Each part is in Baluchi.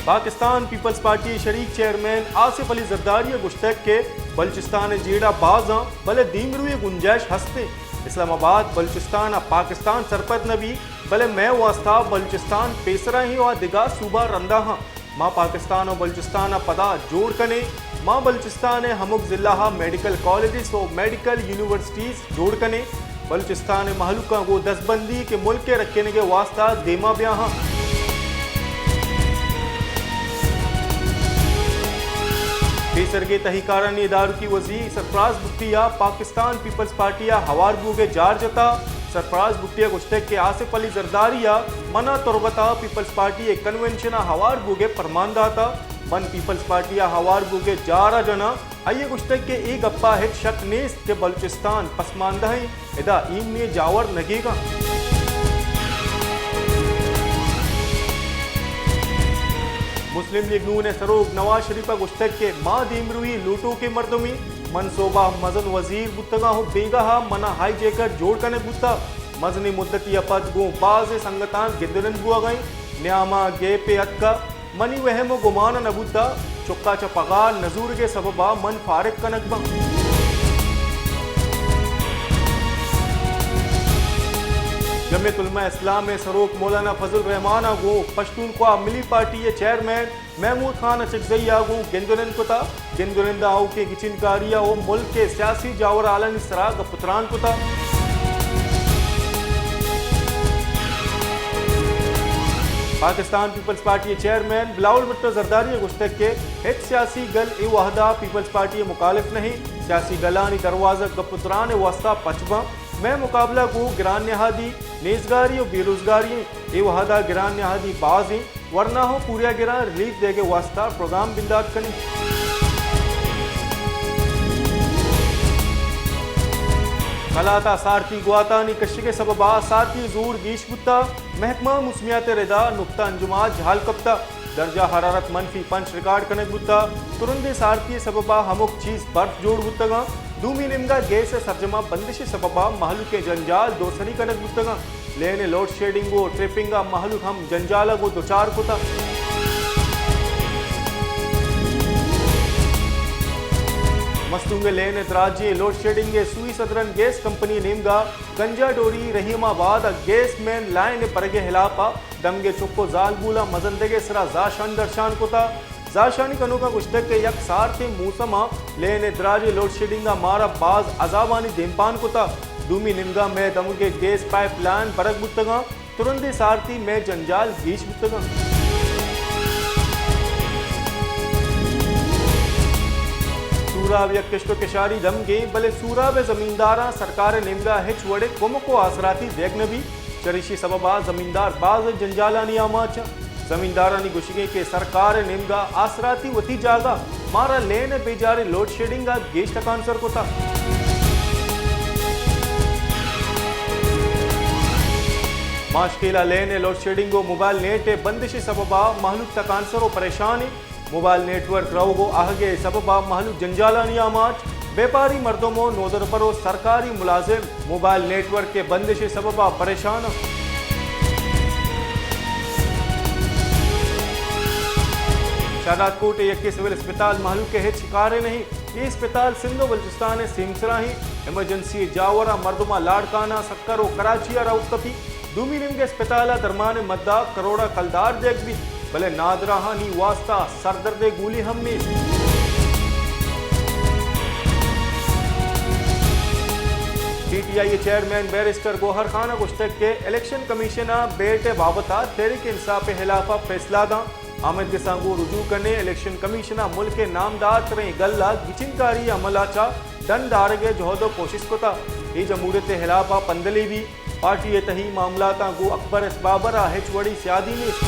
پاکستان پیپلز پارٹی ءِ شریک چیئرمین آصف علی زرداری ءَ گوشتگ کہ بلوچستان ءِ جیڑہ باز اَنت، بلے دیمروی ءِ گنجائش ہست اِنت۔ اسلام آباد بلوچستان ءَ پاکستان سرپد نہ بیت، بلے مئے واستہ بلوچستان پیسرا اِنت ءُ آ دگہ صوبہ رندا اَنت۔ ما پاکستان ءُ بلوچستان ءَ پدا جوڑ کنیں۔ ما بلوچستان ءِ ہمک ضلع ءَ میڈیکل کالجز ءُ میڈیکل یونیورسٹیز جوڑ کنیں۔ بلوچستان ءِ مہلوکاں گوں دزبندی کہ ملک ءِ رکینگ ءِ واستہ دیما بیاہاں۔ پیسرگیں تہی کارانی ادارکی وزیر سرفراز بگٹی ءَ پاکستان پیپلز پارٹی ءَ ہوار بوگ ءِ جار جتا۔ سرفراز بگٹی ءَ گوشتگ کہ آصف علی زرداری ءَ منا تربت ءَ پیپلز پارٹی ءِ کنونشن ءَ ہوار بوگ ءِ پرمان داتا۔ من پیپلز پارٹی ءَ ہوار بوگ ءِ جار ءَ جناں۔ آئی ءَ گوشتگ کہ اے گپ ءَ ہچ شک نیست کہ بلوچستان پسماندہ اِنت، ادا ایمنی ءِ جاور نگیگ اِنت۔ مسلم لیگ نون ءِ سروک نواز شریف ءَ گوشتگ کہ ما دیمروی لوٹوکیں مردم ایں۔ من صوبہ ءَ مزن وزیر بوتگاں ءُ بیگاہ ءَ منا ہائی جیکٹ جوڑ کنگ بوتگ۔ مزنیں مدتے ءَ پد گوں بازیں سنگتاں گدرند بوگ ءَ ایں۔ نیام ءَ گیپے اتکگ۔ منی وہم ءُ گمان ءَ نہ بوتگ، چکا چہ پگار نہ زورگ ءِ سبب ءَ من فارغ کنگ باں۔ جمعیت علماء اسلام ءِ سروک مولانا فضل الرحمان ءَ گوں پشتونخوا ملی پارٹی ءِ چیئرمین محمود خان اچکزئی ءَ گوں گند ءُ نند کتگ۔ گند ءُ نند ءَ آؤکیں گچینکاری ءُ ملک ءِ سیاسی جاورھالانی سرا گپ ءُ تران کتگ۔ پاکستان پیپلز پارٹی ءِ چیئرمین بلاول بھٹو زرداری ءَ گوشتگ کہ ہچ سیاسی گل اے وہد ءَ پیپلز پارٹی ءِ مخالف نہ اِنت۔ سیاسی گلانی دروازگ گپ ءُ تران ءِ واستہ پچ باں۔ مئے مقابلہ گوں گران نہادی، نیزگاری ءُ بے روزگاری اِنت۔ اے وہد ءَ گران نہادی باز اِنت۔ ورنا ءُ پوریا گراں ریلیف دیگ ءِ واستہ پروگرام بندات کنیں۔ کلات ءَ سارتی گواتانی کشگ ءِ سبب ءَ سارتی ءِ زور گیش بوتگ۔ محکمہ موسمیات ءِ ردا نقطہ انجم ءَ جہل کپتگ۔ درجہ حرارت منفی پنچ ریکارڈ کنگ بوتگ۔ ترندیں سارتی ءِ سبب ءَ ہمک چیز برف جوڑ بوتگ اَنت۔ دومی نیمگ ءَ گیس ءِ سرجم ءَ بندش ءِ سبب ءَ مہلوک ءِ جنجال دوسری کنگ بوتگ اَنت۔ لین ءِ لوڈ شیڈنگ ءُ ٹرپنگ ءَ مہلوک ہم جنجال ءَ گوں دچار کتگ۔ مستونگ ءِ لین ءِ دراجیں لوڈ شیڈنگ ءِ سوئی سدرن گیس کمپنی ءِ نیمگ ءَ گنجا ڈوری، رحیم آباد ءَ گیس مین لائن ءِ برگ ءِ ہلاپ ءَ دمگے چک ءُ زالبولاں مزن دگ ءِ سرا زاشانی درشان کتگ۔ زاشانی کنوکاں گوشتگ کہ یک سارتیں موسم ءَ لین ءِ دراجیں لوڈ شیڈنگ ءَ مارا باز عذابانی دیمپان کتگ۔ دومی نیمگ ءَ مئے دمگ ءِ گیس پائپ لائن برگ بوتگ اَنت۔ ترندیں سارتی مئے جنجال گیش بوتگ اَنت۔ سوراب یک کشت ءُ کشاری دمگے، بلے سوراب ءِ زمینداراں سرکار ءِ نیمگ ءَ ہچ وڑیں کمک ءُ آسراتی دیگ نہ بیت۔ چریشی سبب ءَ زمیندار باز جنجالانی آماچ اَنت۔ زمیندارانی گوشگ اِنت کہ سرکار ءِ نیمگ ءَ آسراتی وتی جاگہ، مارا لین ءِ بیجاریں لوڈ شیڈنگ ءَ گیش تکانسر کتگ۔ ماشکیل ءَ لین ءِ لوڈ شیڈنگ ءُ موبائل نیٹ ءِ بندش ءِ سبب ءَ مہلوک تکانسر ءُ پریشان اِنت۔ موبائل نیٹ ورک روگ ءُ آہگ ءِ سبب ءَ مہلوک جنجالانی آماچ، بیپاری مردم ءُ نودربر ءُ سرکاری ملازم موبائل نیٹ ورک ءِ بندش ءِ سبب ءَ پریشان اَنت۔ شہداد کوٹ ءِ یکیں سول اسپتال مہلوک ءِ ہچ کارے نہ اِنت۔ اے اسپتال سندھ ءُ بلوچستان ءِ سیمسرا اِنت۔ ایمرجنسی ءِ جاور ءَ مردماں لاڑکانہ، سکر ءُ کراچی ءَ را اتک کپیت۔ دومی نیمگ ءَ اسپتال ءَ درمان ءِ مداں کروڑ ءَ کلدار دیگ بیت، بلے نادراہانی واستہ سردرد ءِ گولی ہم نیست۔ پی ٹی آئی ءِ چیئرمین بیرسٹر گوہر خان ءَ گوشتگ کہ الیکشن کمیشن ءَ بیٹ ءِ بابت ءَ تحریک انصاف ءِ ہلاپ ءَ فیصلہ داں۔ آمدگساں گوں رجوع کنیں، الیکشن کمیشن ءَ ملک ءِ نامدار تریں گل ءَ گچینکاری ءِ عمل ءَ چہ ڈن دارگ ءِ جہد ءُ کوشست کتگ۔ اے جمہوریت ءِ ہلاپ ءَ پندلے بیت۔ پارٹی ءِ تہی معاملاتاں گوں اکبر ایس بابر ءَ ہچ وڑیں سیادی نیست۔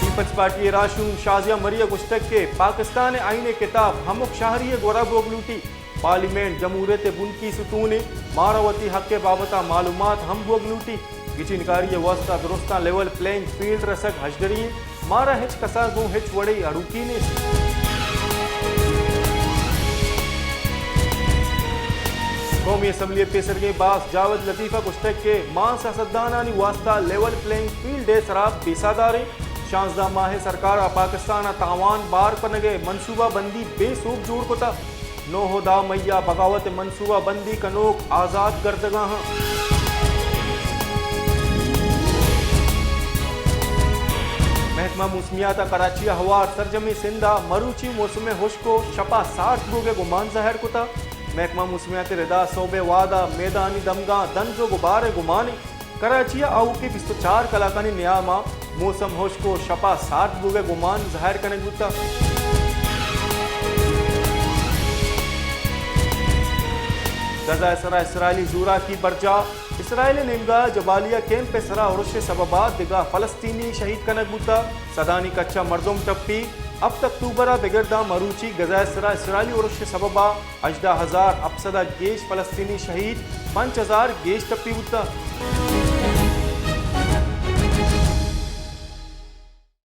پیپلز پارٹی ءِ راہشون شازیہ مری ءَ گوشتگ کہ پاکستان ءِ آئین ءِ کتاب ہمک شہری ءِ گورا بوگ لوٹیت۔ پارلیمنٹ جمہوریت ءِ بنکی ستونے، مارا وتی حق ءِ بابت ءَ معلومات ہم بوگ لوٹیت۔ گچینکاری ءِ واستہ درستاں لیول پلینگ فیلڈ رسگ ہژدری اِنت۔ مارا ہچ کس ءَ گوں ہچ وڑیں اڑوکی نیست۔ قومی اسمبلی ءِ پیسرگیں باسک جاوید لطیف ءَ گوشتگ کہ ما سیاستدانانی واستہ لیول پلینگ فیلڈ ءِ سرا پیسہ داریں۔ شانزدہ ماہ ءَ سرکار ءَ پاکستان ءَ تاوان بار کنگ ءِ منصوبہ بندی بے سوب جوڑ کتگ۔ نو ءُ دہ مئی ءَ بغاوت ءِ منصوبہ بندی کنوک آزاد گردگا اَنت۔ محکمہ موسمیات ءَ کراچی ءَ ہوار سرجمیں سندھ ءَ مروچی موسم ہشک ءُ شپ ءَ سارت بوگ ءِ گمان ظاہر کتگ۔ محکمہ موسمیات ءِ ردا سہب ءِ وہد ءَ میدانی دمگاں دنز ءُ گبار ءِ گمان اِنت۔ کراچی ءَ آؤکیں بیست ءُ چار کلاکانی نیام ءَ موسم ہشک ءُ شپ ءَ سارت بوگ ءِ گمان ظاہر کنگ بوتگ۔ غزہ ءِ سرا اسرائیلی زوراکی برجاہ۔ اسرائیل ءِ نیمگا جبالیہ کیمپ ءِ سرا ارش ءِ سبب ءَ دگہ فلسطینی شہید کنگ بوتگ۔ سدانی کچ ءَ مردم ٹپی۔ ہپت اکتوبر ءَ بگر داں مروچی غزہ ءِ سرا اسرائیلی ارش ءِ سبب ءَ ہژدہ ہزار ہپت سد ءَ گیش فلسطینی شہید، پنچ ہزار گیش ٹپی بوتگ۔